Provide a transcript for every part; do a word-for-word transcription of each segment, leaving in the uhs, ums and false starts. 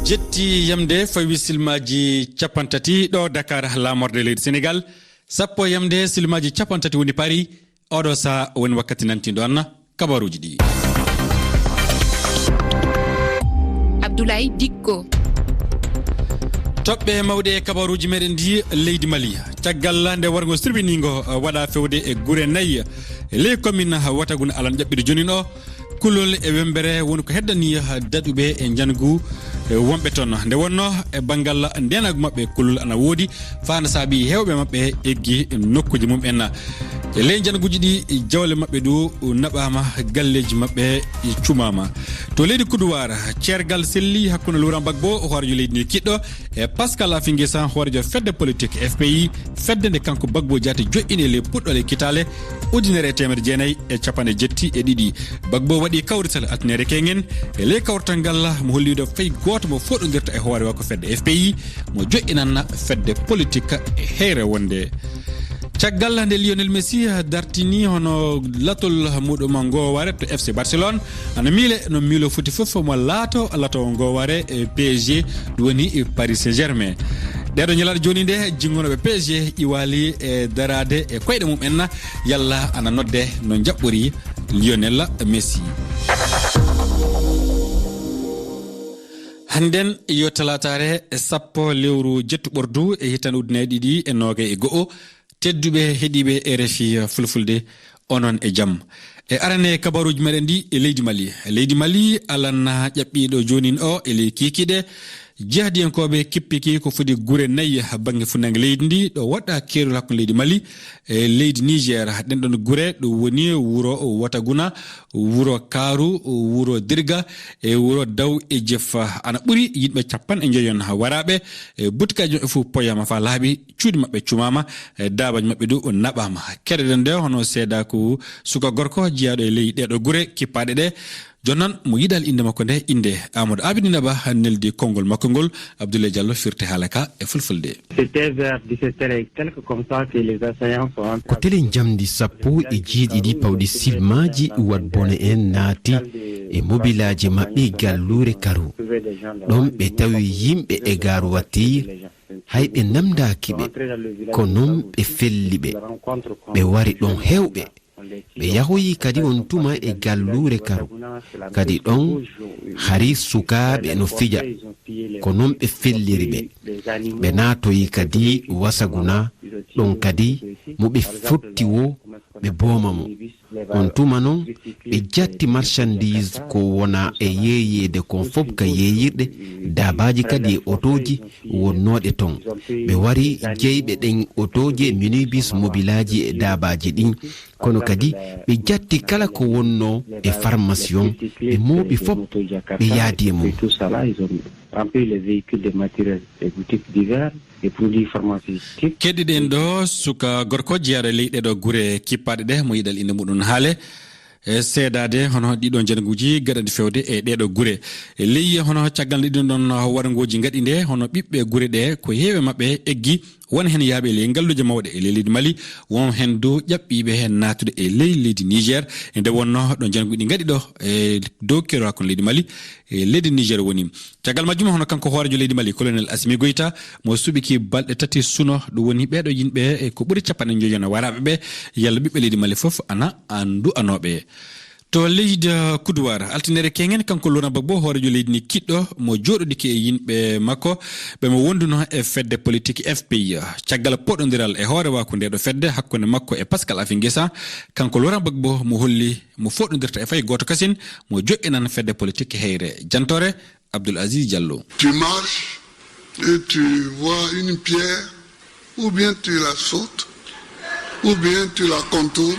Jetti yamde fawi silmaaji capanɗe tati ɗo Dakar, laamorde leydi Senegal. Sappo yamde silmaaji capanɗe tati woni Paris. Oɗo saha woni wakkati nantinɗo anna kabaruuji ɗi. Abdoulaye Dikko. Toɓɓe mawɗe e kabaruuji meɗen ndi, leydi Mali. Caggal nde warngo sirwiniingo, eh, waɗa fewde e gure nayi, eh, ley commune Watagun alan ƴaɓɓiɗo jonin o. Kulol e wembere woni ko heddani daɗuɓe e njangu, eh, wonɓe toon. Nde wonno e banngal ndeenaagu maɓɓe, kulol ana woodi, faa na saabi heewɓe maɓɓe eggi nokkuuji mum en. E ley njanguuji ɗi, jawle maɓɓe ɗo naɓaama, galleeji maɓɓe cumaama. To leydi Kuduwaar, ceergal selli hakkunde Laurent Gbagbo, hooreejo leydi ndi kiɗɗo, e Pascal Affi N'Guessan, hooreejo fedde politik F P I, fedde nde kanko Gbagbo Jaata joƴƴini e ley puɗɗoole kitaale ujunere e teemedere jeenayi e capanɗe jetti e ɗiɗi. Gbagbo waɗi kawrital altine kewngen. E ley kawrital ngal, mo holli ɗo fay gooto mo fooɗondirta e hoore makko fedde F P I, mo joƴƴinanna fedde politik e heyre wonde. Caggal nde Lionel Messi dartini hono latol muɗum ngoowaare to F C Barcelone, ana miile no miilo foti fof mo laato lato ngoowaare e P S G, ɗum woni Paris Saint-Germain. Ɗeeɗo ñalaaɗe jooni nde, jinngonooɓe P S G iwaali e daraade e koyɗe mum en, yalla ana nodde no njaɓɓori Lionel Messi. Hannden yo talaataare sappo lewru jeetto ɓordu e hitaande ujunere ɗiɗi e noogay e go'o. Tedduɓe heɗiiɓe R F I Fulfulde, onon e jam. E arane kabaruuji meɗen ɗi e leydi Mali. Leydi Mali alan ƴaɓɓiiɗo joonin o e ley kiikiiɗe. Jihadiyankooɓe kippiki ko foti gure nayi bannge funnaange leydi ndi, ɗo waɗɗa keerol hakkunde leydi Mali e leydi Niger. Ɗen ɗon gure ɗo woni wuro Wataguna, wuro Kaaru, wuro Dirga e wuro Daw e Jef. Ana ɓuri yimɓe capanɗe njoyon waraaɓe, e butikaaji maɓɓe fof poyaama faa laaɓi, cuuɗi maɓɓe cumaama, e daabaaji maɓɓe du naɓaama. Keɗoɗen nde hono seedaaku suka gorko jeyaaɗo e ley ɗeeɗo gure kippaaɗe ɗe. Jooni noon mo yiɗaali innde makko nde, innde Amadou Abidine Ba neldi konngol makko ngol, Abdoulaye Diallo firti haala ka e fulfulde. C'était vers dix-sept heures et quelques comme ça que les assaillants sont entrés. Ko tele njamndi sappo e jeeɗiɗi pawɗi silmaaji wat bone en naati e mobilaaji maɓɓe galluure Karu. Ɗon ɓe tawi yimɓe e gaaru wattiir, hay ɓe namndaaki ɓe, ko noon ɓe felli ɓe. Ɓe wari ɗon heewɓe. Ɓe yahoyi kadi on tuma e galluure Karu. Kadi ɗon hari sukaaɓe no fija. Ko noon ɓe felliri ɓe. Ɓe naatoyi kadi Wasaguna. Ɗon kadi mo ɓe fotti wo ɓe booma mo. On tuma noon ɓe jatti marchandise ko wona e yeeyeede kon fof ka yeeyirɗe, daabaaji kadi e otooji wonnooɗe ton. Ɓe wari jeyɓe ɗen otooji e minibus mobilaaji e daabaaji ɗin. Kono kadi ɓe jatti kala ko wonnoo e pharmacie on, ɓe mooɓi fof ɓe yaadi e mum. Rempli les véhicules de matériel et boutiques divers, des produits pharmaceutiques. Keɗiɗen ɗo suka gorko jeyaaɗo e ley ɗeeɗo gure kippaaɗe ɗe, mo yiɗal innde muɗum haale. E seedaade hono ɗiɗo njanguuji gaɗanɗi fewde e ɗeeɗo gure. E ley hono caggal nde ɗiɗo ɗon warngooji ngaɗi nde, hono ɓiɓɓe gure ɗe, ko heewi maɓɓe eggi, won heen yaaɓe e ley ngalluuje mawɗe e ley leydi Mali, won heen dow ƴaɓɓiiɓe heen naatude e ley leydi Niger. E nde wonnoo ɗo njanguuji ɗi ngaɗi ɗo e dow keerol hakkunde leydi Mali e leydi Niger woni. Caggal majjum, hono kanko hooreejo leydi Mali, Colonel Assimi Goïta, mo suɓiki balɗe tati suno, ɗum woni ɓeeɗo yimɓe, e ko ɓuri capanɗe njoyo na waraaɓe ɓe, yalla ɓiɓɓe leydi Mali fof ana anndu anooɓe. To leydi Kuduwaar, altinere kengen, kanko Laurent Gbagbo, hooreejo leydi ni kiɗɗo, mo jooɗodike e yimɓe makko, ɓe mo wonduno e fedde politik F P I. Caggal poɗondiral e hoore waaku nde ɗo fedde hakkunde makko e Pascal Affi N'Guessan, kanko Laurent Gbagbo mo holli mo foɗondirta e fay gooto kasin, mo joƴƴinan fedde politik heyre. Jantore, Abdoul Aziz Diallo. Tu marches et tu vois une pierre, ou bien tu la sautes, ou bien tu la contournes.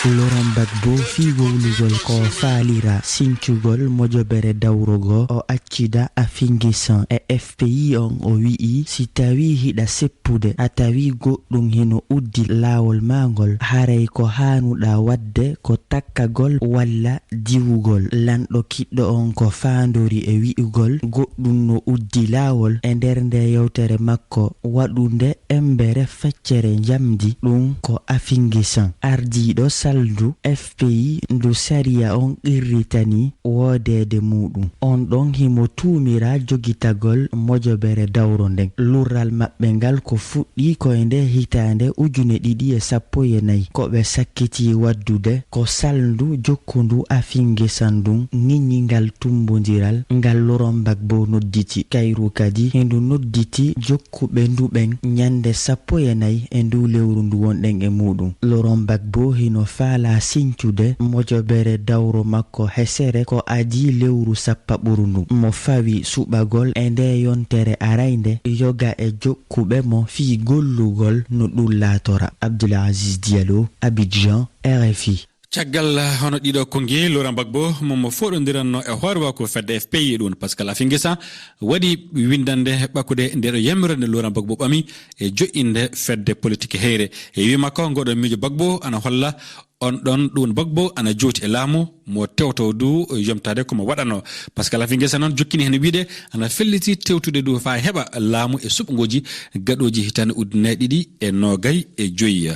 Laurent Gbagbo fii wowlugol ko faalira sincugol mojobere dawrogo o accida Affi N'Guessan e F P I on. O wi'i, si tawii hiɗa seppude, a tawii goɗɗum hino uddi laawol maa ngol, haray ko haanuɗaa waɗde ko takkagol walla diwugol. Lanɗo kiɗɗo on ko faandorii e wi'ugol goɗɗum no uddi laawol. E nder nde yewtere makko waɗunde embere feccere njamndi, ɗum ko Affi N'Guessan, ardiiɗo salndu F P I ndu sariya on qirritani woodeede muuɗum. On ɗon himo tuumiraa jogitagol mojobere dawro nden. Lurral maɓɓe ngal ko fuɗɗii ko e ndee hitaande ujune ɗiɗi e sappo e nayi. Ko ɓe sakkitii waɗude ko salndu jokkundu afiŋ ngesa ndun ŋiññingal tummbondiral ngal Laurent Gbagbo nodditi. Kayru kadi hindu nodditi jokkuɓe ndu ɓen ñannde sappo e nayi e nduu lewru ndu wonɗen e muuɗum. Laurent Gbagbo hino faalaa siñcude mojobere dawro makko hesere ko adii lewru sappaɓuru ndun. Mo fawi suɓagol e ndee yontere araynde yoga e jokkuɓe mo fii gollugol no ɗun laatora. Abdoul Aziz Diallo, Abidjan, R F I. Caggal hono ɗiɗo konngi, Laurent Gbagbo mo mo fooɗondiranno e hoorewaako fedde F P I ɗun, Pascal Afingisa, waɗi winndannde ɓakkude nde ɗo yamironde Laurent Gbagbo ɓami e joƴƴinde fedde politik heyre. E wii makko, ngoɗo miijo Gbagbo ana holla on ɗon ɗun Gbagbo ana jowti e laamu mo tewto du yomtaade ko mo waɗano. Pascal Afingisa noon jokkini heen wiide ana felliti tewtude du faa heɓa laamu e suɓngooji gaɗooji hitaande ujunere ɗiɗi e noogay e joyi.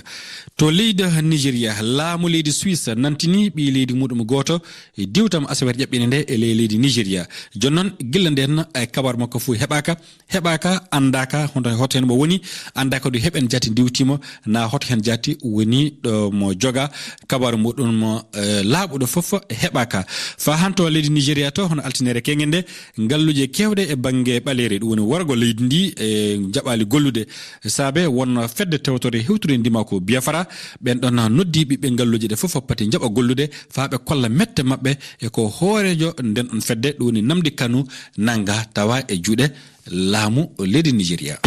To leydi Nigeria, laamu leydi Suisse nantini ɓii leydi muuɗum gooto e diwtam asaweere ƴaɓɓiinde nde e ley leydi Nigeria. Jooni noon, gilla ndeen, e kabar makko fof heɓaaka, heɓaaka, anndaaka hoto, hoto heen mo woni, anndaaka du heɓen jaati ndiwtiimo, na hoto heen jaati woni ɗo mo joga. Kabar muɗum mo, eh, laaɓuɗo fof heɓaaka. Faa hanto leydi Nigeria to, hono altinere keŋŋe nde, ngalluuje keewɗe e bannge ɓaleeri, ɗum woni worgo leydi ndi, e jaɓaali gollude. Saabe wonno fedde tewtorde hewtude ndimaaku Biafra, ɓen ɗon noddi ɓiɓɓe ngalluuje ɗe fof pati njaɓa gollude faa ɓe kolla mette maɓɓe e ko hooreejo nden ɗon fedde, ɗum woni Nnamdi Kanu, nannga tawa e juuɗe laamu leydi Nigeria.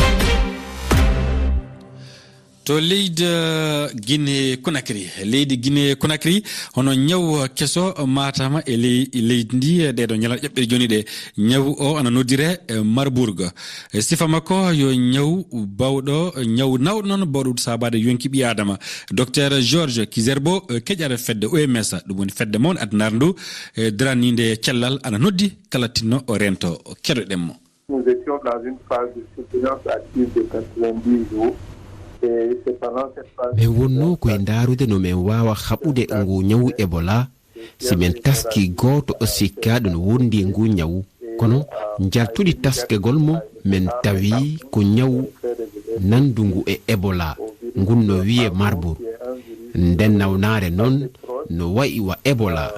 To leydi, eh, Guinée Conakry, leydi Guinée Conakry, hono ñaw keso maataama e ley-, leydi ndi, eh, ɗeɗo ñalawma ƴaɓɓiɗe jooni ɗe. Ñaw o ana noddire, eh, Marburg. Eh, sifa makko yo ñaw bawɗo, ñaw nawɗo noon bawɗo saabaade yonki ɓii Aadama. Docteur Georges Kizerbo, eh, keƴaɗo fedde O M S, ɗum woni fedde mawnde addunaare ndu, eh, daraniinde cellal, ana noddi kala tinno o reento. Keɗoɗen mo. Nous étions dans une phase de surveillance active de quatre-vingt-dix jours. Et c'est pendant cette phase de... Min wonnoo ko e ndaarude no min waawa haɓude nguu ñawu Ebola, si min taskii gooto o sikkaaɗo no wondi e nguu ñawu. Kono njaltuɗi taskegol mo, min tawi ko ñawu nandungu e Ebola, ngun no wiyee Marburg. Nden nawnaare non no wa'i wa Ebola.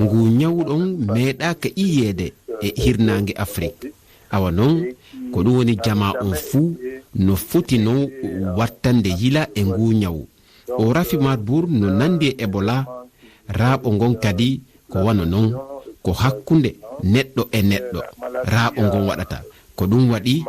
Nguu ñawu ɗon meeɗaaka iyeede e hirnaange Afrik. Awa non, ko ɗum woni jamaa on fuu no foti non wattande yila e nguu ñawu. O rafi Marburg no nandi e Ebola, raaɓo ngon kadi ko wano non, ko hakkunde neɗɗo e neɗɗo raaɓo ngon waɗata. Ko ɗum waɗi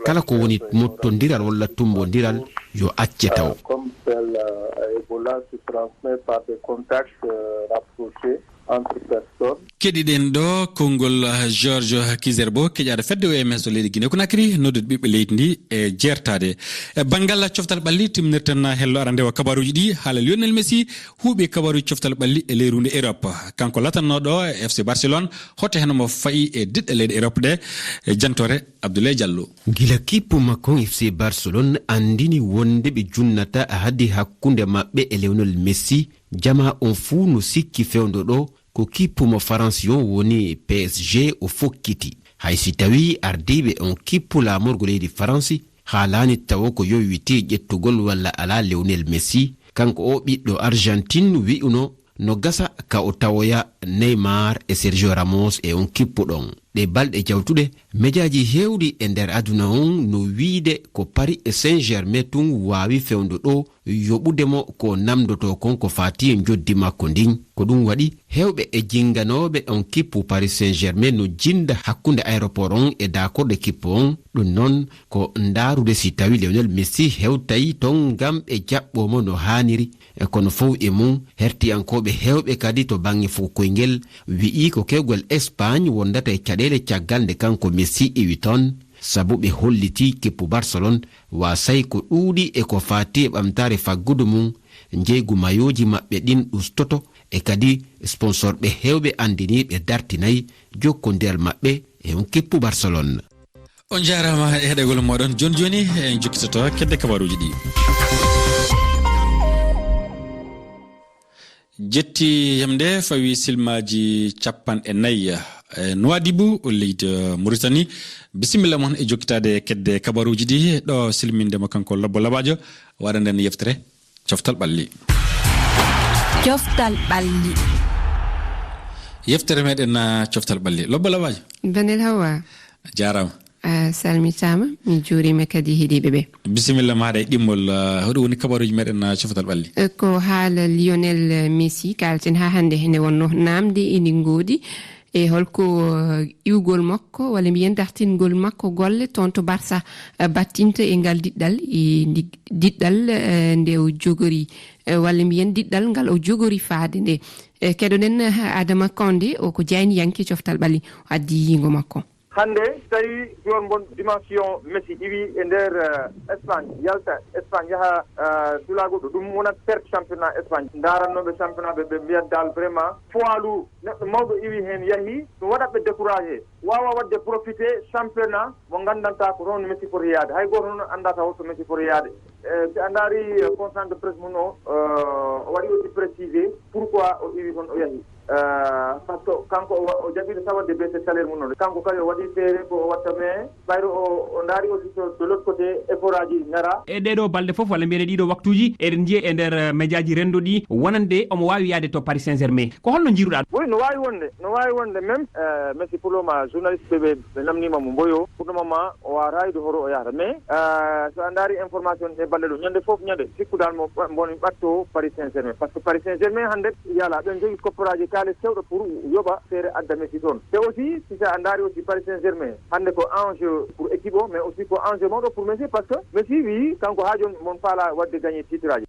kala ko woni mottondiral walla tummbondiral yo acce taw. Comme celle, euh, Ebola se transmet par des contacts, euh, rapprochés entre personnes. Keɗiɗen ɗo konngol, uh, Georges Kizerbo, keƴaaɗo fedde O M S to leydi Guinée Conakry, noddude ɓiɓɓe leydi ndi e jeertaade. E banngal coftal ɓalli, timnirten hello arandewo kabaruuji ɗi, haala Lionel Messi, huuɓi kabaruuji coftal ɓalli e ley ruunde Europe. Kanko latannooɗo e F C Barcelone, hoto heen mo fayi e diɗɗe leyɗe Europe ɗe, e jantoore Abdoulaye Diallo. Gila kippu makko F C Barcelone anndini wonde ɓe junnata hadi hakkunde maɓɓe e Lionel Messi, jamaa on fuu no sikki fewndo ɗo ko kippu mo Faransi on woni P S G o fokkiti. Hay si tawii ardiiɓe on kippu laamorgo leydi Faransi haalaani tawo ko yowiti ƴettugol walla alaa Lionel Messi, kanko o ɓiɗɗo Argentine wi'uno no gasa ka o tawoya Neymar e Sergio Ramos e on kippu ɗon. Ɗe balɗe jawtuɗe, mejaaji heewɗi e nder aduna on no wiide ko Paris Saint-Germain tun waawi fewndo ɗo yoɓude mo ko namdotoo kon ko faati e njoddi makko ndin. Ko ɗum waɗi heewɓe e jinganooɓe on kippu Paris Saint-Germain no jinda hakkunde aéroport on e daakorɗe kippu on. Ɗum non ko ndaarude si tawi Lionel Messi hewtay ton ngam ɓe jaɓɓoo mo no haaniri. E kono fow e mum, hertiyankooɓe heewɓe kadi to baŋŋe fukoyngel wi'i ko kewgol Espagne wondata e caɗeele caggal nde kanko Messi iwi ton, sabu ɓe hollitii kippu Barcelone waasay ko ɗuuɗi e ko faati e ɓamtaare faggudu mum, njeygu mayooji maɓɓe ɗin ɗustoto, e kadi sponsorɓe heewɓe anndinii ɓe dartinay jokkondiral maɓɓe e on kippu Barcelone. On njaaraama e heɗagol mooɗon. Jooni jooni en jokkitoto kedde kabaruuji ɗi. Jetti yamde fawi silmaaji capanɗe nayi e Nuwaadibu, leydi Muritani. Bisimilla mon e jokkitaade kedde kabaruuji ɗi ɗo silminde mo kanko Lobbo Labaajo waɗande en yeftere Coftal Ɓalli. Coftal Ɓalli. Yeftere meɗen, ah, Coftal Ɓalli. Lobbo Labaajo. Benel Hawa. Jaaraama. A salmitaama, mi juuriima kadi heɗiiɓe ɓe. Bisimilla maaɗa e ɗimmol, ah, hoɗo woni kabaruuji meɗen, ah, Coftal Ɓalli? Eh, ko haala Lionel Messi, kaalten haa hannde, nde wonno naamde ene ngoodi. E holko, eh, iwgol makko, walla mbiyen dartingol makko golle toon to Barça, eh, battinta e ngal diɗɗal, e ndi-, diɗɗal, eh, nde o jogori, eh, walla mbiyen diɗɗal ngal o jogori faade nde. Eh, keɗoɗen, eh, Adama Condé, o ko jaayndiyanke Coftal Ɓalli, o addi yiingo makko. Hannde, so tawii joueur mon dimension Messi iwi e nder, eh, Espagne, yalta Espagne, yaha, eh, dulaago ɗo, ɗum wonat perte championnat Espagne. Ndaarannooɓe championnat ɓe, ɓe mbiyat dal vraiment poids lourd, neɗɗo mawɗo iwi heen, yahi, ɗum waɗat ɓe découragé. Waawa waɗde profité championnat mo nganndantaa ko toon Messi foti yaade. Hay gooto noon anndaa taw to Messi foti yaade. Eh, si a ndaari, eh, conférence de presse mum o, eh, o waɗi aussi précisé pourquoi o iwi toon o yahi. Eh, par ce que kanko o wa-, o jaɓiino tan waɗde baissé salaire mum noon. Kanko kadi o waɗi feere ko o watta, mais ɓayro o, o ndaari aussi to, de l'autre côté, effort aji ngara. E ɗee ɗoo balɗe fof, walla mbiyen e ɗii ɗoo waktuuji, eɗen njiya e nder, eh, médiaji renndo ɗi wonande omo waawi yaade to Paris Saint-Germain. Ko holno njiiruɗaa ɗum? Oui, no waawi wonde, no waawi wonde même, eh, Messi pour le moment, journaliste ɓe, ɓe, ɓe namniima mo mboyo. Pour le moment, o waawataa yiide hoto o yahata. Mais, eh, so a ndaari information ɗe balɗe ɗo, ñande fof ñande, sikkuɗaa mo ɓa-, mboni ɓatto Paris Saint-Germain. Par ce que Paris Saint-Germain hannde yalaa, ɓen njogii kopporaaji kaalis keewɗo pour yoɓa feere adda Messi toon. Te aussi, si sa a ndaari aussi Paris Saint-Germain, hannde ko enjeu pour équipe o, mais aussi ko enjeu mawɗo pour Messi, par ce que Messi wii kanko haa jooni mon faalaa waɗde gagné titre aji.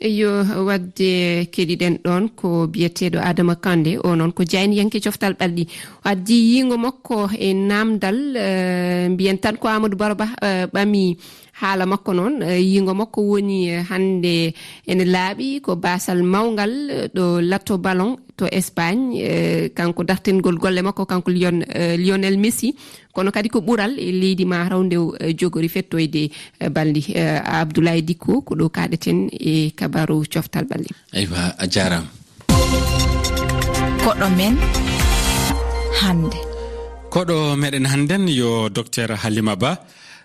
Eyyo, waɗde keɗiɗen ɗoon ko biyeteeɗo Adama Kande, o noon ko jaayndiyanke Coftal Ɓalli. O addi yiingo makko e naamndal, eh, mbiyen tan ko Amadou Baro Ba, eh, ɓami haala makko noon. Eh, yiingo makko woni, eh, hannde ene laaɓi ko baasal mawngal, eh, ɗo Lato Ballon to Espagne, eh, kanko dartingol golle makko, kanko Lion-, eh, Lionel Messi. Kono kadi ko ɓural e leydi ma raw nde o, eh, jogori fettoyde, eh, balndi. Eh, Abdoulaye Dicko, ko ɗo kaaɗeten e kabaru Coftal Ɓalli. Eywa, a jaaraama. Koɗo men hannde. Koɗo meɗen hannden yo Docteur Halima Ba,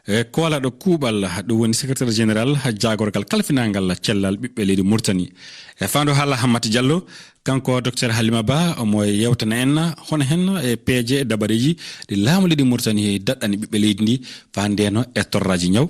eh, koolaɗo kuuɓal, ɗum woni secrétaire général jaagorgal kalfinaangal cellal ɓiɓɓe leydi Mauritanie. E faandu haala Hammat Diallo, kanko Docteur Halima Ba, omo yewtana en hono hen e peeje e dabareeji ɗi laamu leydi Mauritanie daɗɗani ɓiɓɓe leydi ndi, faandeeno e torraaji ñaw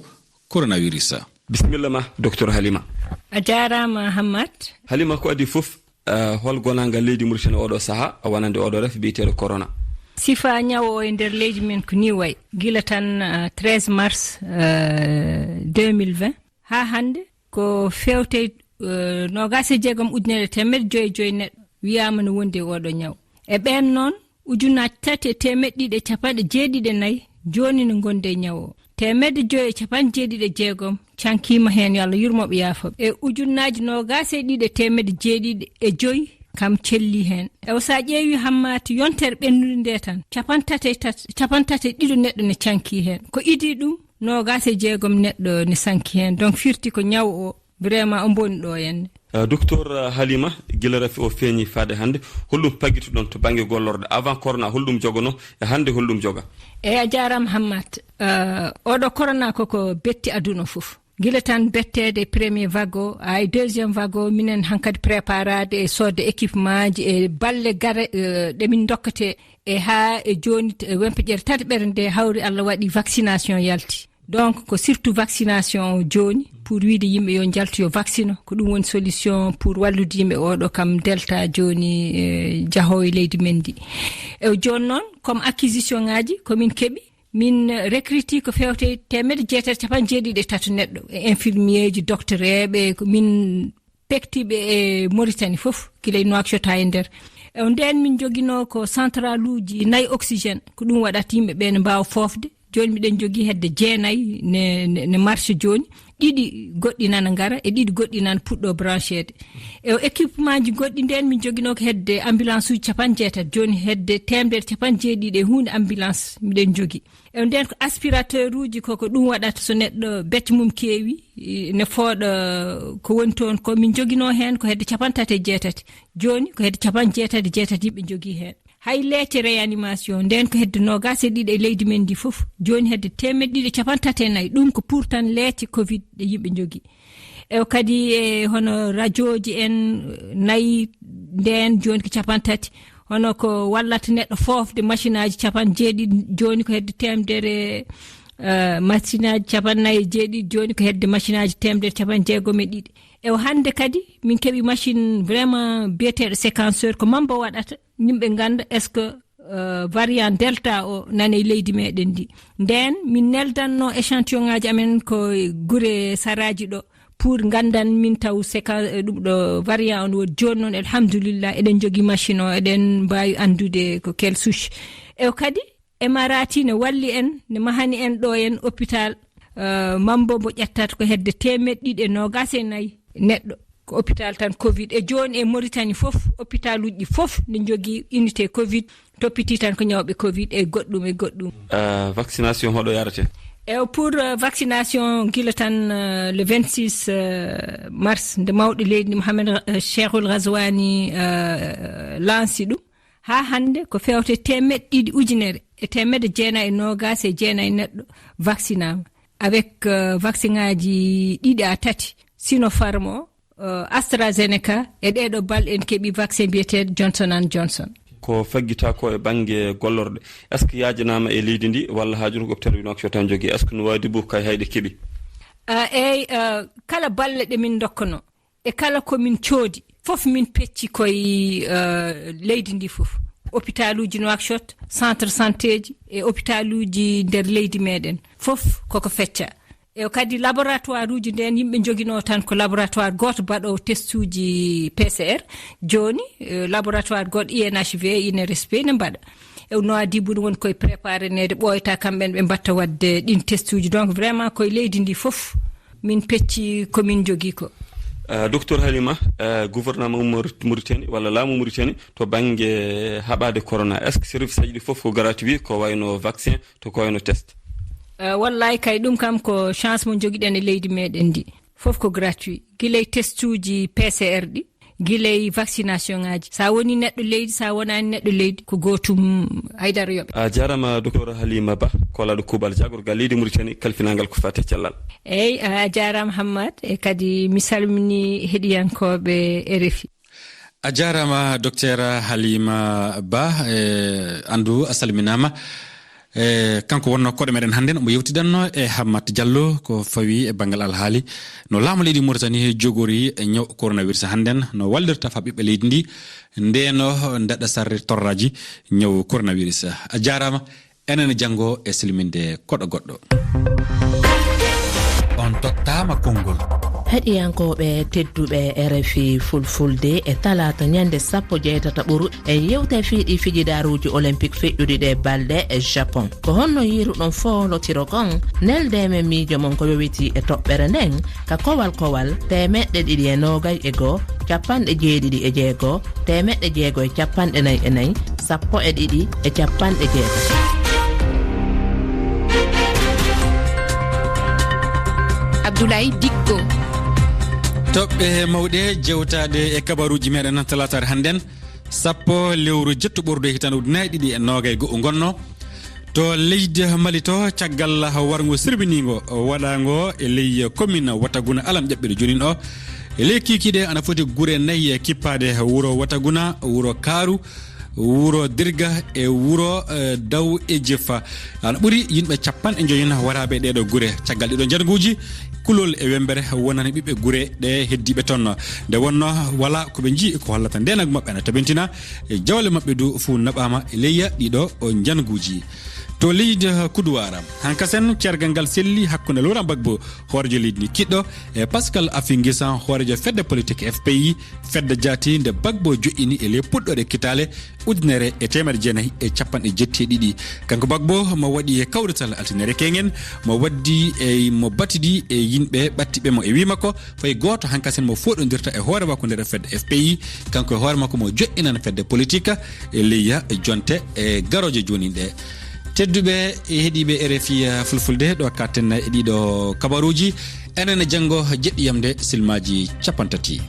coronavirus. Bisimilla ma, Docteur Halima. A jaaraama, Hammat. Halima, ko adii fof, eh, hol gonaangal leydi Mauritanie oɗo saha, wonande oɗo ref biyeteeɗo corona? Sifa ñaw o e nder leydi men ko ni wayi. Gila tan, eh, treize mars, eh, deux mille vingt, haa hannde, ko feewte, eh, noogaas e jeegom ujunere e teemedde joy e joy neɗɗo wiyaama no wondi e oɗo ñaw. E ɓeen noon, ujunnaaji tati e teemedde ɗiɗi e capanɗe jeeɗiɗi e nayi jooni no ngondi e ñaw o. Teemedde joy e capanɗe jeeɗiɗi e jeegom cankiima heen, yo Allah yurmo ɓe, yaafo ɓe. E ujunnaaji noogaas e ɗiɗi e teemedde jeeɗiɗi e joy kam celli heen. Ewa, so a ƴeewi, Hammat, yontere ɓennunde nde tan, capanɗe tati e tati, capanɗe tati e ɗiɗo neɗɗo ne canki heen. Ko idii ɗum, noogaas e jeegom neɗɗo ne sanki heen. Donc, firti ko ñaw o vraiment o mboni ɗo henne. Eh, Docteur, eh, Halima, gila rafi o feeñi faade hannde, holɗum paggituɗon to bannge gollorɗe avant corona, holɗum jogono e hannde holɗum joga? Eyi, a jaaraama, Hammat. Eh, oɗo corona koko betti aduna fof. Gila tan betteede e premier vague o, haa e deuxième vague o, minen hankadi préparade e soodde équipement ji e balle gare, eh, ɗe min dokkete e haa e jooni, t-, wempeƴere tataɓere nde hawri, Allah waɗi vaccination yalti. Donc, ko surtout vaccination o jooni, pour wiide yimɓe yo njaltu, yo vaccino. Ko ɗum woni solution pour wallude yimɓe oɗo kam delta jooni, eh, jahoowo e leydi men ndi. E jooni noon, comme acquisition ngaji ko min keɓi, min recruti ko fewte teemedde jeetati capanɗe jeeɗiɗi e tati neɗɗo, e infirmier ji, docteur eɓe, ko min pektiiɓe e Mauritanie fof, gila e Nouakchott haa e nder. E ndeen min njoginoo ko centraluuji nayi oxygène, ko ɗum waɗata yimɓe ɓe ne mbaawa foofde. Jooni miɗen njogii hedde jeenayi ne, ne, ne marche jooni. ɗiɗi goɗɗi nana ngara, e ɗiɗi goɗɗi nana puɗɗo brancheede. E o équipement ji goɗɗi, nden min joginoo ko hedde ambulance uji capanɗe jeetati, jooni hedde teemedere capanɗe jeeɗiɗi e huunde ambulance miɗen jogi. E nden ko aspirateur uji, ko ko ɗum waɗata so neɗɗo becce mum keewi, i, ne fooɗa ko woni toon ko. Min joginoo heen ko hedde capanɗe tati e jeetati. Jooni ko hedde capanɗe jeetati e jeetati yimɓe jogii heen. Hay leece réanimation, nden ko hedde noogaas e ɗiɗi e leydi men ndi fof. Jooni hedde teemedde ɗiɗi e capanɗe tati e nayi. Ɗum ko pour tan leece covid ɗe yimɓe jogii. E kadi e hono rajooji en, nayi, nden jooni ko capanɗe tati. Hono ko wallata neɗɗo foofde machine aji capanɗe jeeɗiɗi, jooni ko hedde teemedere, eh, machine aji capanɗe nayi e jeeɗiɗi, jooni ko hedde machine aji teemedere capanɗe jeegom e ɗiɗi. E o hannde kadi min keɓi machine vraiment biyeteeɗo séquenceur, ko mambo waɗata, yimɓe ngannda est-ce que, eh, variant Delta o nana e leydi meɗen ndi. Nden min neldanno échantillon ngaji amen ko e gure saraji ɗo, pour nganndan min taw séquence, eh, ɗum ɗo variant on woodi. Jooni noon, alhamdulillah, eɗen jogii machine o, eɗen mbaawi anndude ko quelle souche. E o kadi, Emirati ne walli en, ne mahani en ɗo en hôpital, eh, mambo mbo ƴettata ko hedde teemedde ɗiɗi e noogaas e nayi neɗɗo. Ko hôpital tan covid. E jooni e Mauritanie fof, hôpitaluji ɗi fof ne jogii unité covid, toppiti tan ko ñawɓe covid e goɗɗum e goɗɗum. Eh, vaccination hoɗo yarate? E pour, eh, vaccination gila tan, eh, le vingt-six, eh, mars, nde mawɗo leydi ndi Mohamed, eh, Cheikhul Ghazouani, eh, lansi ɗum. Haa hannde ko fewte teemedde ɗiɗi ujunere e teemedde jeenayi e noogaas e jeenayi neɗɗo vaccinaama avec, euh, vaccin aji ɗiɗi a tati, Sinopharm o, euh, AstraZeneca, e ɗeeɗo balɗe en keɓi vaccin biyeteeɗo Johnson and Johnson. Ko faggita ko e bannge gollorɗe, est-ce que yaajanaama e leydi ndi walla haa jooni ko hôpital Nouakchott tan jogii? Est-ce que Nouadhibou kay hayɗe keɓi? Ah, eey, ah, kala balle ɗe min ndokkanoo, e kala ko min coodi, fof min pecci koye, eh, leydi ndi fof. Hôpitaluji Nouakchott, centre santéji e hôpitaluji nder leydi meɗen, fof koko fecca. E kadi laboratoire uji nden yimɓe joginoo tan ko laboratoire gooto baɗo testuji P C R. Jooni, eh, laboratoire goɗɗo I N H V, I N R S P ne mbaɗa. E Nouadhibou woni koye prépareneede ɓooyta kamɓe ɓe mbatta waɗde ɗin testuji. Donc vraiment koye leydi ndi fof min pecci ko min jogii ko. Eh, Docteur Halima, eh, gouvernement Maurit-, Mauritanie walla laamu Mauritanie to bannge haɓaade corona, est-ce que service aji ɗi fof ko gratuit, ko wayno vaccin, to ko wayno test? Eh, wallahi kay ɗum kam ko chance mo jogiɗen e leydi meɗen ndi. Fof ko gratuit. Gila e testuji P C R ɗi, gila e vaccination ngaji. Sa woni neɗɗo leydi, sa wonani neɗɗo leydi, ko gootum, haydara yoɓe. A jaarama, Docteur Halima Ba, kolaɗo kuuɓal jaagorgal leydi Mauritanie, kalfinangal ko fate cellal. Eey, a jaarama, Hammad, e kadi mi salmini heɗiyankooɓe R F I. A jaarama, Docteur Halima Ba, e, anndu a salminaama. E, kanko wonno koɗo meɗen hannden, omo yewtidanno e Hammat Diallo ko fawi e banngal alhaali no laamu leydi Mauritanie jogori e ñaw coronavirus hannden, no wallirta fa ɓiɓɓe leydi ndi, ndeno ndaɗa sarre torraji ñaw coronavirus. A jaarama, enen janngo e silminde koɗo goɗɗo. On tottaama konngol. Heɗiyankooɓe tedduɓe R F I Fulfulde, e talaata ñande sappo jeetati ɓuru e yewte fiiɗi fijidaaruuji olympique feƴƴuɗi ɗe balɗe e Japon. Ko honno yiiruɗon foolotiro kon? Neldeemen miijo mon ko yowitii e toɓɓere nden ka kowal kowal teemeɗɗe ɗiɗi e noogay e goo, capanɗe jeeɗiɗi e jeego, teemeɗɗe jeego e capanɗe nayi e nayi, sappo e ɗiɗi e capanɗe jeego. Abdoulaye Dikko. Toɓɓe mawɗe jewtaade e kabaruuji meɗen talaataare hannden, sappo lewru jeetto ɓordu e hitaande ujunaaji ɗiɗi e noogay e go'o ngonno. To leydi Mali to, caggal warngo sirbiniingo waɗaango e ley commune Wataguna alam ƴaɓɓiɗo joonin o, e ley kiikiiɗe ana foti gure nayi kippaade, wuro Wataguna, wuro Kaaru, wuro Dirga e wuro, eh, Daw e Jiffa. Ana ɓuri yimɓe capanɗe joyi na waraaɓe ɗeeɗo gure. Caggal ɗiɗo njanguuji, kulol e wembere wonani ɓiɓɓe gure ɗe heddiiɓe toon. Nde wonno wala ko ɓe njii ko hollata ndeenagu maɓɓe ana tabintina, e jawle maɓɓe du fuu naɓaama e ley ɗiɗo o njanguuji. To leydi Kuduwaara, hankasen cergal ngal selli hakkunde Laurent Gbagbo, hooreejo leydi ndi kiɗɗo, e Pascal Affi N'Guessan, hooreejo fedde politik F P I, fedde jaati nde Gbagbo joƴƴini e ley puɗɗoore kitaale ujunere e teemedde jeenayi e capanɗe jetti e ɗiɗi. Kanko Gbagbo mo waɗi e kawrital altine kewngen, mo waddi e mo batidi e yimɓe ɓattiɓe mo e wii makko, fay gooto hankasen mo fooɗondirta e hoore makko nder fedde F P I, kanko e hoore makko mo joƴƴinana fedde politik e leyya jonte e garooje joonin ɗe. Tedduɓe e heɗiiɓe R F I Fulfulde, ɗo katten e ɗiɗo kabaruuji, enen e janngo jeɗɗiyam nde silmaaji capantati.